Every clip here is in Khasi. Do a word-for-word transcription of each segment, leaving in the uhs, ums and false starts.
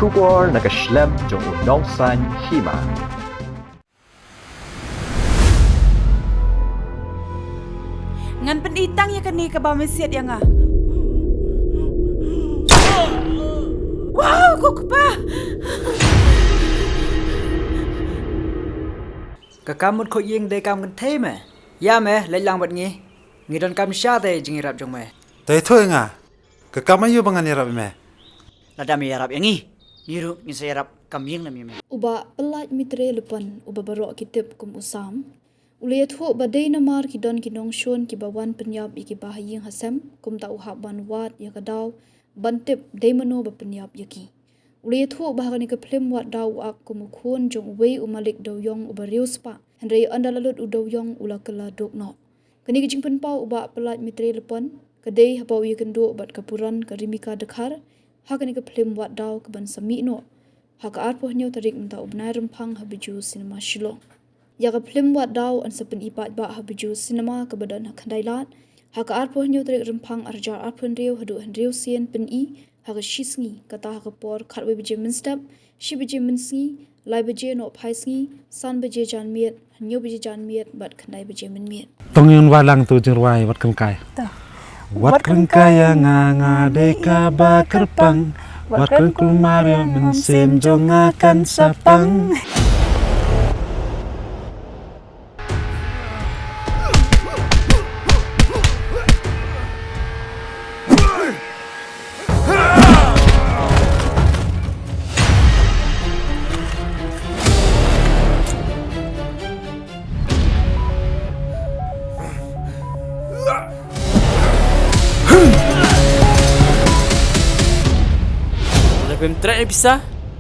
Khubor na ka shlem jong u nongsaiñ hima. Ngan pyni tang ïa kane kaba me siat ïa nga. Wow, ko kpa! Ka kam mut khohïing dei kam kynthei me. Ïa me, leit lang bad ngi. Ngi donkam sha te jingïarap jong me. Te ïathuh ïa nga. Ka kam aïu ba ngan ïarap ïa me? Lada me ïarap ïa ngi, ngi ruh ngin sa ïarap kam ïing lem ïa me. U Bah Pyllait Maitrei Lympon, uba baroh ki tip kum u Sam, u la ïathuh ba dei namar ki don ki nongshun kiba wan pynïap ïa ki bahaïing hasem, kumta u hap ban wad ïa ka daw ban tip dei mano ba pynïap ïa ki. U la ïathuh ba ha kane ka phlim Wad Daw u ak kum u khun jong uwei u malik dewïong uba riewspah, hynrei ynda la lut u dewïong u la kylla duk noh. Kane ka jingpynpaw u Bah Pyllait Maitrei Lympon ka dei haba u ïakynduh bad ka puran ka Rimika Dkhar ha kane ka phlim Wad Daw kaban sa mih noh ha ka arphew hynñiew tarik mynta u bnai Rymphang ha Bijou Cinema Shillong. Ïa ka phlim Wad Daw yn sa pyni paidbah ha Bijou Cinema kaba don ha Khyndai Lad ha ka arphew hynñiew tarik Rymphang arhajar arphew hynriew haduh hynriew sien pyni ha ka shi sngi, kata ha ka por khatwei baje mynstep, shi baje mynsngi, lai baje nohphai sngi, san baje janmiet, hynñiew baje janmiet bad khyndai baje mynmiet. Tang ïa nga lang tu jingrwai Wat Kynkai. Wat Kynkai ïa nga nga dei kaba kyrpang. Wat Kynkulmar ïa mynsiem jong nga kan sa pang. Lada phim treh ïa phi sa,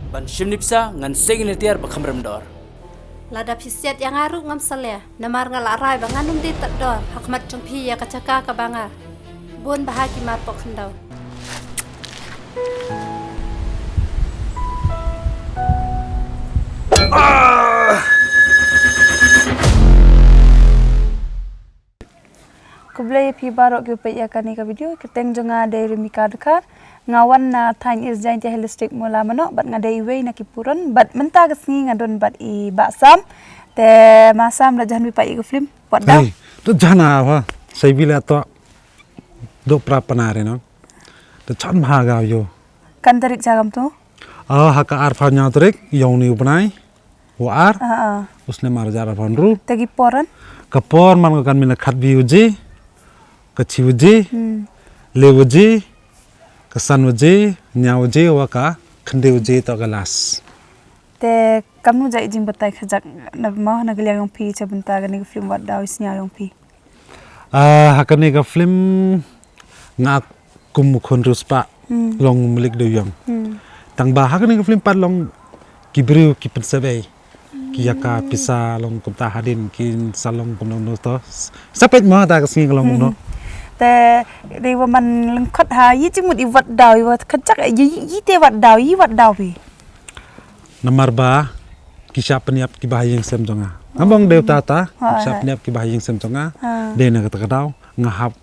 ban shim ïa phi sa, ngan seng ïa ka tiar ba kham rem dor. Lada phi siat ïa nga ruh ngam salia, namar nga la rai ba ngan ym dei tad dor ha khmat jong phi ïa ka jaka kaba nga bun bha ki mar pok khyndew. Khublei ïa phi baroh kiba peit ïa kane ka video, kyrteng jong nga dei Rimika Dkhar. Nga wan na thaiñ East Jaintia Hills District Mawlamanoh, bad nga dei iwei na ki puron, bad mynta ka sngi nga don bad i Bah Sam. Te Ma Sam, la jan phi peit ïa ka film Wad Daw? Hey, to jana wa. Sai bila to do pra panare no. To chan ma ga yo. Kan tarik jagam tu? Ah, ha ka arphew hynñiew tarik, ïa une u bnai. Wa ar, ah, ah, u snem arhajar arphew hynriew. Te ki por? Ka por man ka kan mih na khatwei baje, ka shi baje, hmm, le baje, ka san baje, hynñiew baje, wa ka khyndai baje to ka last. Te kamnu jait jingbatai khajak na ma na ka liang jong phi sha bynta kane ka film Wad Daw, i sñiaw jong phi? Ah, ha kane ka film nga kum u khun riewspah, hmm, long malik dewïong. Hmm. Tang ba ha kane ka film pat long ki briew ki pynsep ei. Ki ïa ka pisa long kumta hadien kin sa long kumno kumno to. Sa peit ma da ka sngi ka long kumno. Hmm. Te dei wa man lyngkot ha, i jingmut i Wad Daw, i wa khajak, i, i, i te Wad Daw, i Wad Daw phi. Namar ba ki shah pynïap ki bahaïing sem jong nga. Ngam ong dei uta uta, ha, ki shah pynïap ki bahaïing sem jong nga. Ha. Dei na kata ka daw nga hap,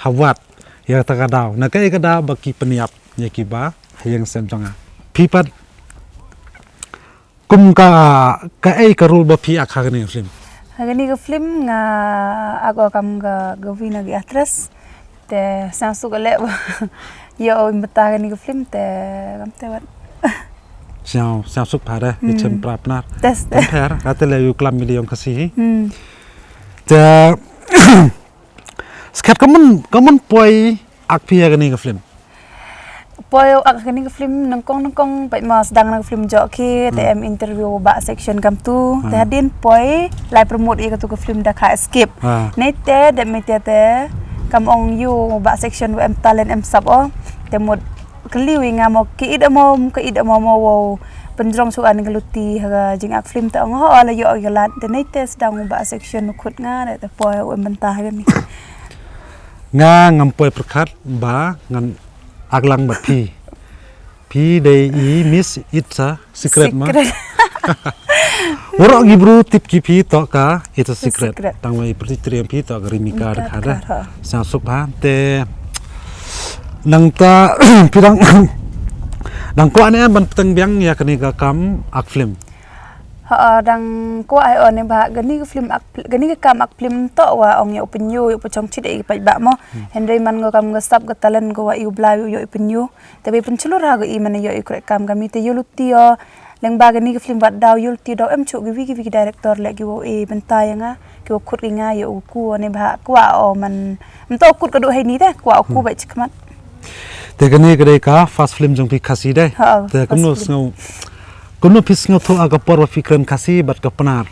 ha wad ïa kata ka daw. Na kaei ka daw ba ki pynïap ïa ki bahaïing sem jong nga. Phi pat kum ka, kaei ka role ba phi ak ha kane ka film? Ha kane ka film nga ak o kam ka, ka Vina ki actress. Te sñiawsuk leh ba ïoh im bynta kane ka film te kam te wat. Sñiaw, sñiawsuk pha re, hmm, i chem pra Pnar. Tes, tes. Pher, ka te le ïu klam video ka si hi. Hmm. Te skhet ka mun, ka mun poi ak phi ha kane ka film? Poi ak ha kane ka film nyngkong nyngkong peit ma sdang na ka film jong ki, te, hmm, em interview Bah Section kam tu. Hmm. Te hadien poi lai promote ïa katu ka film da kha skip. Ah. Nei te dep mei te te kam ong ïu Bah Section wa em talent em sap o. Te mut kylli ïa nga mo ki id mo, ki id mo mo wow pynjrong shuwa ïa ka luti ha ka jingak film, te ong ho la ïoh ïa ka lad. Te nei te sdang Bah Section u khot nga, te poi u em bynta ha kane. Nga ngam poi pyrkhat ba ngan ak lang bad phi. Phi dei i Miss It's a Secret ma. Secret. Waroh ki bru tip ki phi to ka It's a Secret. Secret. Tang wei pyrthei triam phi to ka Rimika Dkhar. Rimika Dkhar, ha. Sñiawsuk bha te nangta phi dang Dang kwah ne em ban pynbiang ïa kane ka kam ak film? Ha, dang kwah hi, o, ne ba kane ka film ak, kane ka kam ak film to wa ong ïa u pynïoh, ïa u pynchong chit ïa ki paidbah mo. Hynrei man ko kam ka sap ka talent ko wa ïa u Blai u ïoh u pynïoh. Te ba pynchlur ha ko i mane ïoh u kreh kam kami te ïoh luti o. Leng ba kane ka film Wat Daw ïoh luti daw em chuh ki wi ki wi ki director leh ki wa e bynta ïa nga, ki wa khut ki nga ïa u ku ne ba kwah o man. Mto khut ka du hei ni te kwah u ku ba chikmat. Te kane ka dei ka first film jong phi Khasi dei. Ha, te first kumno film. Sngew, kumno phi sngewthuh ha ka por ba phi kren Khasi bad ka Pnar?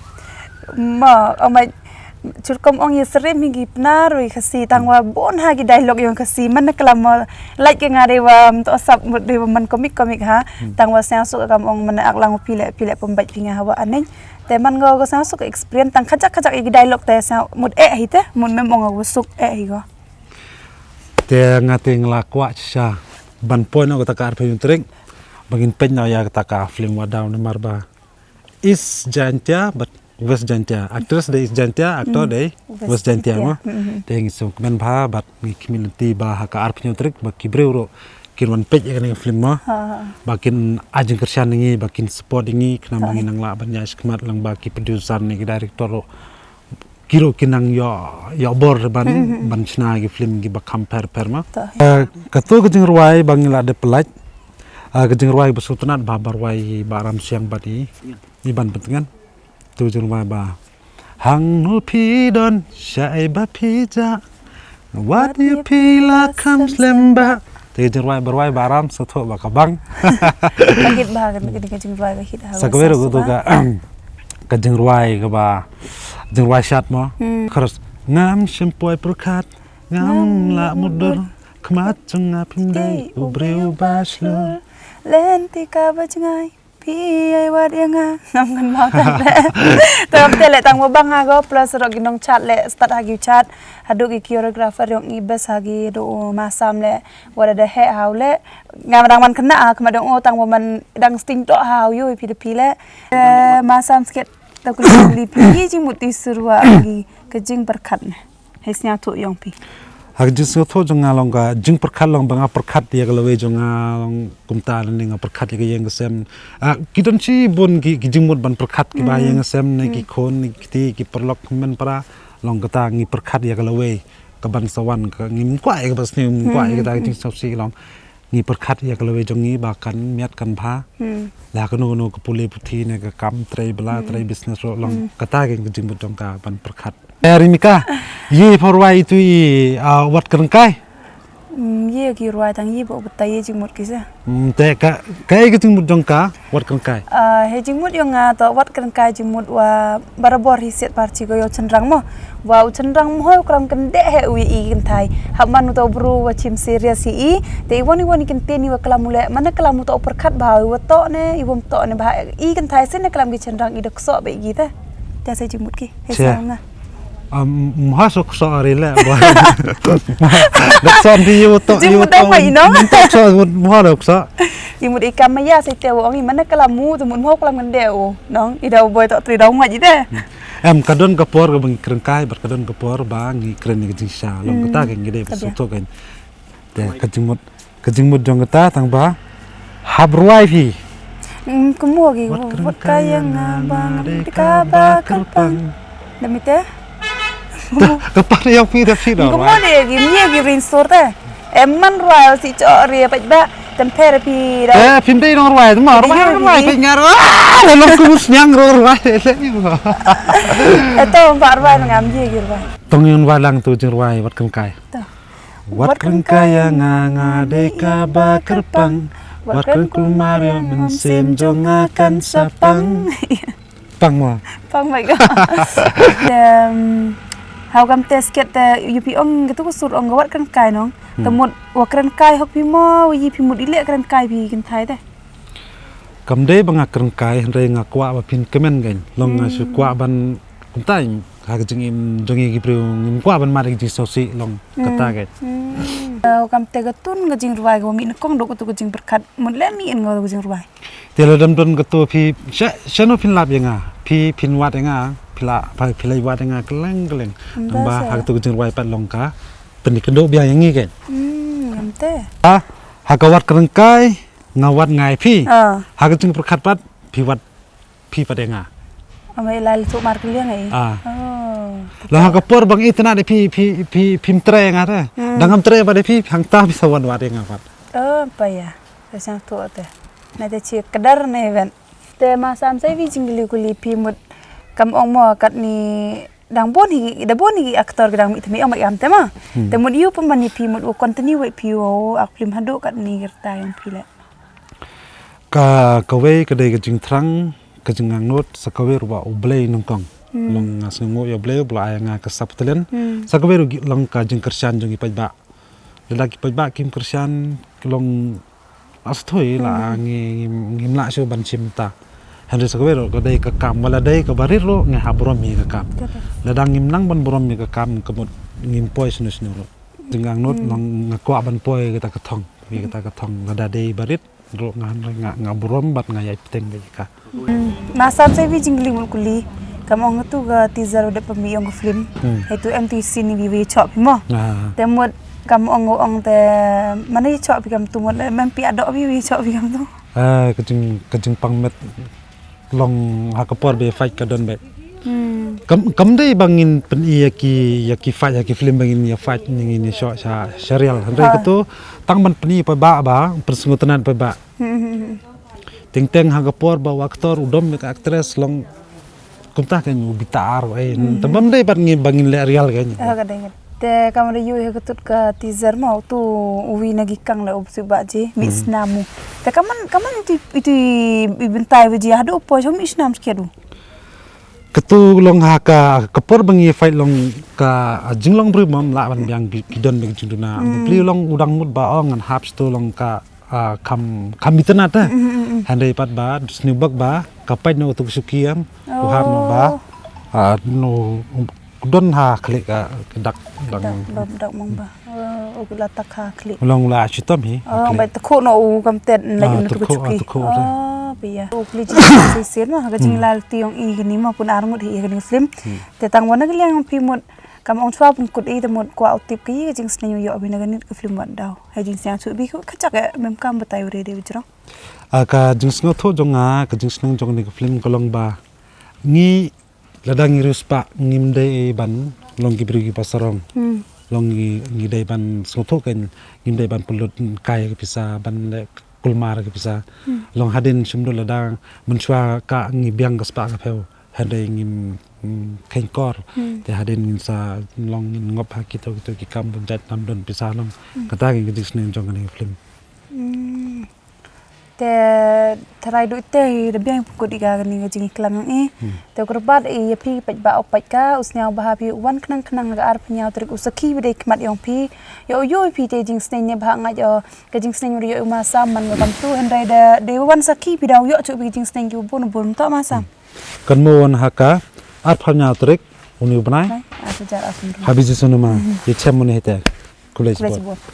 Ma, o mai, churkom ong ïa syriem hi ki Pnar wi Khasi tang wa bun ha ki dialogue ïong Khasi man na klam mo, like ke nga dei wa mto sap mut dei wa man komik komik ha. Tang wa sngewsuk kam ong man ak lang phi leh phi leh pembait phi nga ha wa aneng. Te man go go sngewsuk experience tang khajak khajak ïa ki dialogue te sngew mut eh hi te mut mem ong wa suk eh hi go. Te nga te nga la kwah shisha ban poi noh kata ka arphew tarik ba ngin peit noh ïa kata ka film Wat Daw namar ba East Jaintia bad West Jaintia. Actress dei East Jaintia, actor dei West Jaintia mo. Te ngi sngewkmen bha bad ngi khmih lynti ba ha ka arphew tarik ba ki briew ruh kin wan peit ïa kane ka film mo. Ba kin ai jingkyrshan ïa ngi ba kin support ïa ngi khnang ba ngin nang lah ban ïa shikmat lang ba ki producer ne ki director ruh ki ruh kin nang ïoh, ïoh bor ban, ban shna ki film ki ba kham pher pher ma. Kato ka jingrwai ba ngi la dep pynlait. Ka jingrwai ba sngewtynnat ba ba rwai ba Ram Siang bad i, i ban pyntngen. To ka jingrwai ba hangno phi don shaei ba phi jah. Wat ïa phi la kham slem ba. Te ka jingrwai ba rwai ba Ram sngewthuh ba ka bang. Ka hit ba ka jingrwai ka hit ha. Sa ka wei ruh ka jingrwai kaba jingrwai shat mo. Chorus. Ngam shym poi pyrkhat ngam lah mutdur khmat jong nga phim dei u briew ba shlur. Lynti kaba jngai phi ai wat ïa nga ngam kan mau tan le. Te te le tang mo bang ha go plus ruh ki nongchat le start ha ki chat haduh ki choreographer ïong i best ha ki do ma Sam le. Wada da heh ha u le ngam dang man kena ha khmat dang o tang mo man dang sting to ha u ïoh phi de phi le. Ma Sam sket. Ta kuli kuli phi ïa jingmut ti surwa agi ka jingpyrkhat ne. Hei sngewthuh ïong phi. Ha ka jingsngewthuh jong nga long ka jingpyrkhat long ba nga pyrkhat ïa ka lawei jong nga long kumta ne nga pyrkhat ïa ka ïing ka sem. Ki don shibun ki jingmut ban pyrkhat ki ba ïing ka sem ne ki khun ne ki kti ki paralok mynpra long kata ngi pyrkhat ïa ka lawei ka ban sa wan ka ngim kwah ïa ka ba sniew ngim kwah ïa kata ka jingsngewsih long. Ngi pyrkhat ïa ka lawei jong ngi ba kan miat kan bha. La kano kano ka pule puthi ne ka kam trei bla trei business ruh long kata ka jingmut jong ka ban pyrkhat. Eh Rimika, ïa pha rwai itu i wat kyrngkai. Ïa ki rwai tang ïa ba u batai ïa jingmut ki sa. Te ka ka ïa ka jingmut jong ka. Wat kyrngkai. He jingmut ïong nga to wat kyrngkai jingmut wa barabor hi siat parchi ko ïong chynrang mo. Wa u chynrang mo u kram kyndeh he u i kynthai. Hap man u to bru wa chim serious hi i. Te i won i won i kyntien i wa klam u le man klam u to pyrkhat ba u wa to ne i won to ne ba i kynthai sin ne klam ki chynrang i da kso ba i te. Te sa jingmut ki. He sa nga. Mha sok sok ari le. Dak son di yu to yu to. Mha sok mha sok sok. Yu mut ikam maya sa te wong i mana kala mu tu mut mha kala ngende o nong i dau boy to tri dau ngai de. Em ka don ka por ka bang krengkai bar ka don ka por ba ngi kren ngi jingsha long kata ka ngi de so to kan. Te ka jingmut ka jingmut jong kata tang ba hap ruai phi. Kemo ki wat kaya nga bang di ka ba kerpang. Demi te. Ka pa yang phi da phi da. Kemo de ki mia ki ring sor te. Em man ruai si cho ri pa ba tem pher phi da. Eh phi dei dong ruai ma ruai ruai pa ngar. Ah long ku snyang ruai ruai. Eto ba ruai ngam ji ki ruai. Tong yang ruai lang tu jing ruai wat kengkai. Wat kren kaya nga nga dei ka ba kyrpang. Wat kren kulmar ïa mynsiem jong nga kan sa pang. Pang ma. Pang ma ka. Em, hau kam te sket te yu pi ong gitu ku sur ong wat kren kai nong. Te mut wa kren kai hok pi mo wa yi pi mut ile kren kai pi kynthai te. Kam dei ba nga kren kai hynrei nga kwah ba phin kmen gan long nga shu kwah ban kumta. Ha ka jingim jong ngi ki briew ngim kwah ban mad ha ka jingsngewsih long kata ka. Kam te ka tun ka jingrwai ka mih nyngkong dok katu ka jingpyrkhat mut le mih in ka jingrwai. Te la dam don katu phi sha shano phin lap ïa nga phi phin wad ïa nga phi la phi la wad ïa nga keleng keleng. Namba ha katu ka jingrwai pat long ka pynïakynduh bia ïa ngi ka. Kam te ha ha ka wat kren kai. Nga wad nga ïa phi. Ah. Ha ka jingpyrkhat pat phi wad phi pat ïa nga. Ama ïa lai leh tu mar kaliang ai. Ah. Oh. Lah ha ka por ba nga itynnad ïa phi phi phi phim trei ïa nga te. Hmm. Dang ngam trei pat ïa phi hangta phi sa wan wad ïa nga pat. Oh, pa ïa. Te sngewthuh te. Na te chi kdar ne wen. Te ma Sam sa ïa phi jingkylli kuli phi mut kam ong mo katni dang bun hi, da bun hi actor ki dang mih thymmai ong ba ïam te ma. Hmm. Te mut ïu pynban ïa phi mut u continue wei phi u ak film haduh katni ki rta ïong phi leh. Ka kawei ka dei ka jingthrang ka jingangnud sa kawei ruh ba U Blei nyngkong. Hmm. Long nga sngewnguh ïa U Blei ba la ai nga ka sap talent. Hmm. Sa kawei ruh long ka jingkyrshan jong ki paidbah. Lada ki paidbah kim kyrshan ki long la sthoi la ngi ngim lah shuh ban shim ta. Hynrei sa kawei ruh ka dei ka kam wala dei ka barit ruh ngi hap burom ïa ka kam. Lada ngim nang ban burom ïa ka kam ka mut ngim poi shano shano ruh. Jingangnud long nga kwah ban poi kata ka thong. Ïa kata ka thong lada dei barit ruh nga nga nga burom bad nga ïai bteng ba ïa ka. Hmm. Ma Sam sa ïa phi jingkylli mut kuli kam ong tu ka teaser u dep pynmih ïong ka film. Hmm. Hei tu em tu ïa sien ïa phi ba ïa chok phi mo. Ah. Te mut kam ong ong te mane ïa chok phi kam tu mut mem phi adoh phi ba ïa chok phi kam tu. Ah, ka jing ka jingpang met long ha ka por ba ïa fight ka don bad. Hmm. Kam kam dei ba ngin pyni ïa ki ïa ki fight ïa ki film ba ngin ïa fight ngin ïa shoh sha serial. Hynrei ka tu tang ban pyni paidbah ba pynsngewtynnad paidbah. Hmm. Teng teng ha ka por ba u actor u dom ïa ka actress long kumta kan u bitar ai. Hmm. Tang bam dei bad ngin ba ngin leh real kan. Oh, ka dei. Te kam da ïu ha ka tut ka teaser mo tu u wi na gi kang le u bsu ba ji mi snam u. Te kaman kaman itu itu i bintai ba ji hadu po jong mi snam sked u. Katu long ha ka ka por ba ngi fight long ka jinglong bri mam la ban biang ki don ba ki jingduna. Hmm. Bli long u dang mut ba ong ngan hap stu long ka ah, kam kam itynnad eh. Hynrei pat ba sniewbak ba ka pait no tu suki am. U ham no ba ah, no don ha khlieh ka dak dang. Dak mong ba. Oh, u la tak ha khlieh. Long la chitom hi. Oh, ba tu no u kam tet na yun tu suki. Oh, pia. U khlieh ji si sir no ka jinglal tiong i kani ma pun arngut hi kani film. Te tang wana ka liang phi mut kam ong chwa pun kut i te mut kwah u tip ki ka jingsneng ïoh bi na kani ka film wat daw. Hei jingsneng chu bi ka chak eh mem kam batai u re de u jrong. Ah, ka jingsngewthuh jong nga ka jingsneng jong ni ka film ka long ba ngi lada ngi riewspah ngim dei ban long ki briew ki ba sarong. Hmm. Long ngi ngi dei ban sngewthuh kan ngim dei ban pynlut kai ka pisa ban le kulmar ka pisa. Hmm. Long hadien shim dul lada mynshwa ka ngi biang ka spah ka phew. Hynrei ngim kheiñ kor. Hmm. Te hadien ngin sa long ngin ngop ha kito kito ki kam bun jait nam don pisa long. Hmm. Kata ka jingsneng jong kani ka film. Hmm. Te tharai du te hi da biang pukut ïa kani ka jingklam i. Hmm. Te u kyrpad ïa phi peit ba u peit ka u sniaw ba ha phi u wan khnang khnang ka arphew hynñiew tarik u sakhi ba dei khmat ïong phi. Ïa u ïoh phi te jingsneng ne ba ngait ïa ka jingsneng u ïoh u ma Sam man ka kam tu hynrei da dei wan sakhi phi da u ïoh chu phi jingsneng ki u bun bun to ma Sam. Hmm. Kan mo wan ha ka arphew hynñiew tarik uni u bnai. Bnai, arphew hajar arphew hynriew. Ha Bijou Cinema. Mhm. Ïa chem uni hete. Khublei shibun.